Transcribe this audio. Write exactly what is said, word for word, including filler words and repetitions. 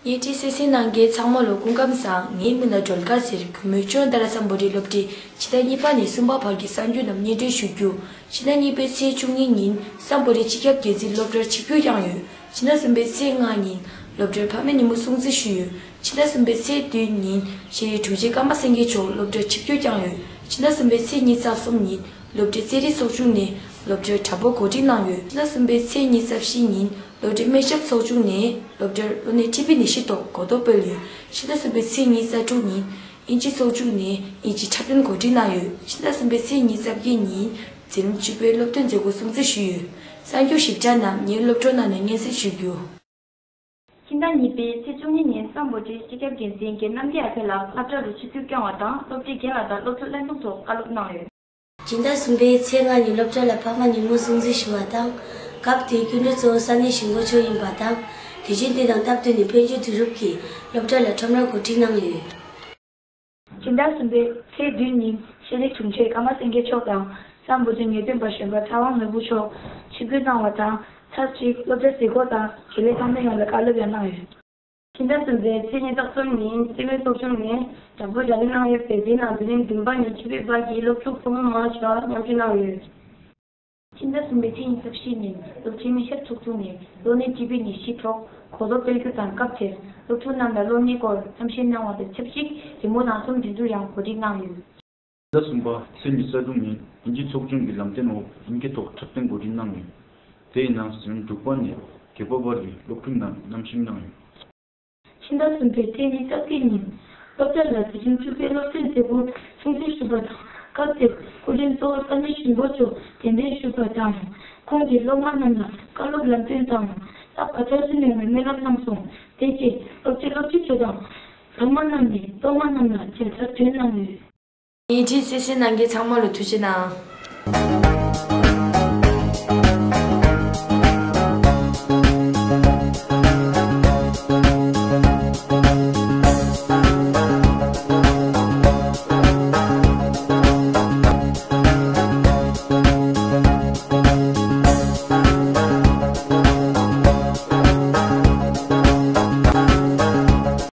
བརྙན་འཕྲིན་གསན་གཟིགས་གནང་མཁན་ཚང་མ་ལ་སྐུ་ཁམས་བཟང་། ངའི་མིང་ལ་སྒྲོལ་དཀར་ཟེར། གུས་མོས་ཅོན་ཏ་ར་སམ་བྷོ་ཊའི་སློབ་གྲྭའི་ཕྱི་ཟླ་གཉིས་པ་ནས་གསུམ་པ་བར་གྱི་གསར་འགྱུར་རྣམས་སྙན་སྒྲོན་ཞུ་རྒྱུ། ཕྱི་ཟླ་གཉིས་པའི་ཚེས་བཅུ་གཉིས་ཉིན་སམ་བྷོ་ཊའི་སྤྱི་ཁྱབ་འགན་འཛིན་སློབ་གྲྭར་ཆིབས་བསྒྱུར་བསྐྱངས་ཡོད། ཕྱི་ཟླ་གསུམ་པའི་ཚེས་ལྔ་ཉིན་སློབ་གྲྭའི་ཕ་མའི་ཉིན་མོ་སྲུང་བརྩི་ཞུས་ཡོད། ཕྱི་ཟླ་གསུམ་པའི་ཚེས་བདུན་ཉིན་ཤེས་རིག་དྲུང་ཆེ་ཀརྨ་སེང་གེ་མཆོག་སློབ་གྲྭར་ཆིབས་བསྒྱུར་བསྐྱངས་ཡོད། ཕྱི་ཟླ་གསུམ་པའི་ཚེས་ཉི་ཤུ་རྩ་གསུམ་ཉིན་སློབ་གྲྭའི་རྩེད་རིགས་ཚོགས་ཆུང་ནས་སློབ་གྲྭའི་གྲྭ་པ་གོ་སྒྲིག་གནང་ཡོད། ཕྱི་ཟླ་གསུམ་པའི་ཚེས་ཉི་ཤུ་རྩ་བཞི་ཉིན་སློབ་གྲྭའི་སྨན་ཞབས་ཚོགས་ཆུང་ནས་སློབ་གྲྭར་གློ་ནད་ཊི་བི་ནད་གཞི་ཐོག་གོ་རྟོགས་སྤེལ་ཡོད། ཕྱི་ཟླ་གསུམ་པའི་ཚེས་ཉི་ཤུ་རྩ་དྲུག་ཉིན་དབྱིན་ཇི་ཚོགས་ཆུང་ནས་དབྱིན་ཇིའི་འཁྲབ་སྟོན་གོ་སྒྲིག་གནང་ཡོད། ཕྱི་ཟླ་གསུམ་པའི་ཚེས་ཉི་ཤུ་རྩ་བརྒྱད་ཉིན་འཛིན་རིམ་བཅུ་པའི་སློབ་ཐོན་མཛད་སྒོ་སྲུང་བརྩི་ཞུས་ཡོད། གསར་འགྱུར་ཞིབ་ཕྲ་རྣམས་ངའི་སློབ་གྲོགས་རྣམས་ནས་སྙན་སེང་ཞུ་རྒྱུ། ཕྱི་ཟླ་གཉིས་པའི་ཚེས་བཅུ་གཉིས་ཉིན་སམ་བྷོ་ཊའི་སྤྱི་ཁྱབ་འགན་འཛིན་རྒན་རྣམ་རྒྱལ་ཨ་ཕེ་ལགས་སློབ་གྲྭ་རུ་ཆིབས་བསྒྱུར་བསྐྱངས་པ་དང་སློབ་གྲྭའི་རྒན་ལགས་དང་སློབ་ཕྲུག་བརླན་གཏོང་ཐོག་བཀའ་སློབ་གནང་ཡོད། སྦྱིན་བདག་གསུམ་པའི་ཚེས་ལྔ་ཉིན་སློབ་གྲྭ་ལ་ཕ་མ་ཉིན་མོ་སྲུང་བརྩི་ཞུ་བ་དང་། སྐབས་དེའི་སྐུ་མགྲོན་གཙོ་བོ་ས་གནས་གཞིས་འགོ་མཆོག་ཡིན་པ་དང་། དུས་ཆེན་དེ་དང་སྟབས་བསྟུན་ནས་དཔལ་འབྱོར་དུས་རབས་ཀྱིས་སློབ་གྲྭ་ལ་ཁྲོམ་ར་གོ་སྒྲིག་གནང་ཡོད། སྦྱིན་བདག་གསུམ་པའི་ཚེས་བདུན་ཉིན་ཤེས་རིག་དྲུང་ཆེ་ཀརྨ་སེང་གེ་མཆོག་དང་སམ་བྷོ་ཊའི་ངེས་སྟོན་པ་གཞོན་པ་ཚེ་དབང་ནོར་བུ་མཆོག་ཆིབས་བསྒྱུར་གནང་བ་དང་། ཚར་གཅིག་སློབ་གྲྭ་གཟིགས་སྐོར་དང་དགེ་ལས་ཚང་མ་ཡོངས་ལ་བཀའ་སློབ་ཡང་གནང་ཡོད། ཕྱི་ཟླ་གསུམ་པའི་ཚེས་ཉི་ཤུ་རྩ་གསུམ་ཉིན་རྩེད་མོའི་ཚོགས་ཆུང་ནས་གྲངས་འབོར་ལག་ལེན་གནང་ཡོད་པས། དེའི་ནང་འཛིན་རིམ་བདུན་པ་ནས་བཅུ་པའི་བར་གྱི་སློབ་ཕྲུག་ཕོ་མོ་མང་ཆེ་བ་མཉམ་ཞུགས་གནང་ཡོད། ཕྱི་ཟླ་གསུམ་པའི་ཚེས་ཉི་ཤུ་རྩ་བཞི་ཉིན་སློབ་ཆེན་སྨན་ཞབས་ཚོགས་ཆུང་ནས་གློ་ནད་ཊི་བི་ནད་གཞི་ཐོག་གོ་རྟོགས་སྤེལ་རྒྱུ་དང་། སྐབས་དེར་སློབ་ཕྲུག་རྣམས་ལ་གློ་ནད་སྐོར་གཏམ་བཤད་གནང་བ་དང་ཆབས་ཅིག་རི་མོ་ནང་གསུམ་འགྲན་བསྡུར་ཡང་གོ་སྒྲིག་གནང་ཡོད། ཟླ་གསུམ་པ་ཚེས་ཉི་ཤུ་རྩ་དྲུག་ཉིན་དབྱིན་ཇི་ཚོགས་ཆུང་གི་ལམ་སྟོན་འོག་དབྱིན་སྐད་ཐོག་འཁྲབ་སྟོན་གོ་སྒྲིག་གནང་ཡོད། དེའི་ནང་འཛིན་རིམ་དྲུག་པ་ནས་བརྒྱད་པ་བར་གྱི་སློབ་ཕྲུག་རྣམས་མཉམ་ཞུགས་གནང་ཡོད། ཕྱི་ཟླ་གསུམ་པའི་ཚེས་ཉི་ཤུ་རྩ་བརྒྱད་ཉིན་སློབ་གྲྭ་ལ་འཛིན་རིམ་བཅུ་པའི་སློབ་ཐོན་མཛད་སྒོ་སྲུང་བརྩི་ཞུས་པ་དང་། སྐབས་དེར་སྐུ་མགྲོན་གཙོ་བོ་ས་གནས་གཞིས་འགོ་མཆོག་གདན་འདྲེན་ཞུས་པ་དང་། ཁོང་གིས་སློབ་མ་རྣམས་ལ་བཀའ་སློབ་ལམ་སྟོན་དང་། རྟགས་ག་ཚོད་ཅིག་ཡོད་མེད་སྨོན་ལམ་གནང་སོང་། དེ་རྗེས་སློབ་སྤྱི་སློབ་སྤྱི་ཚོ་དང་། ཚང་མ་རྣམས་ནས་སློབ་མ་རྣམས་ལ་མཇལ་དར་སྒྲོན་གནང་ཡོད། བརྙན་འཕྲིན་གསན་གཟིགས་གནང་མཁན་ཚང་མ་ལ་ཐུགས་རྗེ་གནང་།